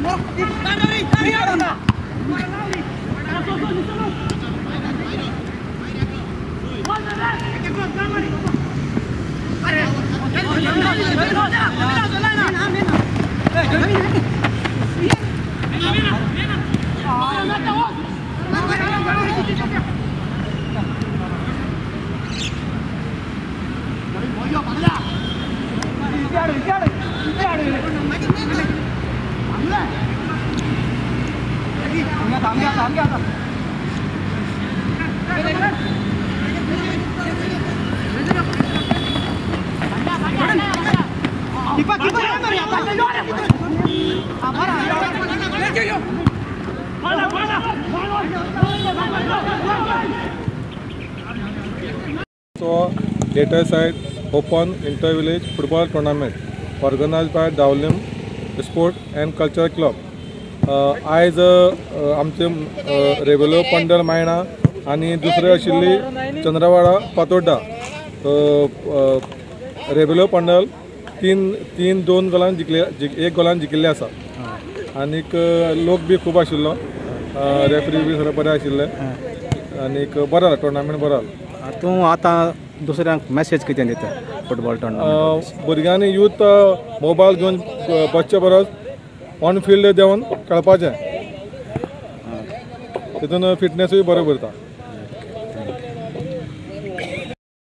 So, later side open inter village football tournament organized by Dabolim Sport and Culture Club. आयज आमचे रेवेलो पंडल मायणा आनी दुसरे आशिल्ली चंद्रवाडा पातोड्डा. रेवेलो पंडल 3-2 गोलान जिखले, 1 गोलान जिखिल्ले आसा आनीक लोक बी खूब आशिल्लो, रेफरी बी सगळे बरे आशिल्ले आनीक बरो जालो टुर्नामेंट, बरो जालो. तूं आतां दुसऱ्यांक मॅसेज कितें दिता फुटबॉल टुर्नामेंट? भुरग्यांनी यूथ मोबायल घेवन बसचे परस ऑन फिल्ड देंवन खेळपाचें, तितून फिटनेसूय बरो उरता.